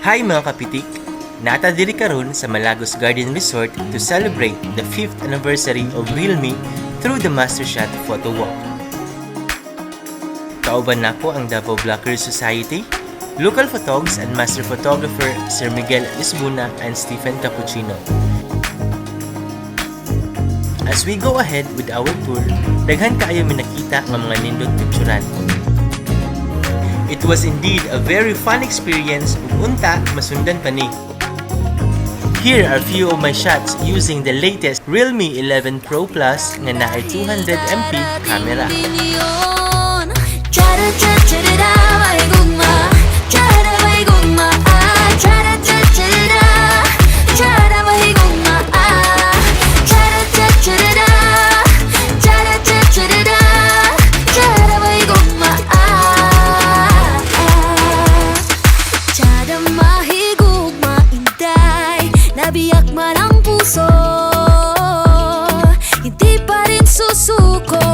Hi, mga kapitik! Naa ta diri karon sa Malagos Garden Resort to celebrate the 5th anniversary of Realme through the Master Shot Photo Walk. Kauban nako ang Davao Blockers Society, local photogs and master photographer Sir Miguel Lisbuna and Stephen Cappuccino. As we go ahead with our tour, daghan kaayo mi nakita nga mga nindot picturan. It was indeed a very fun experience ug unta masundan pa ni. Here are few of my shots using the latest Realme 11 Pro Plus nga naay 200 MP camera. Chara cha cha da mahigugma. Chara mahigugma. Chara cha cha da. Chara mahigugma. Chara cha cha da. Chara cha cha da. Chara mahigugma. Chara mahigugma, inday. Nabiyak man ang puso, hindi pa rin susuko.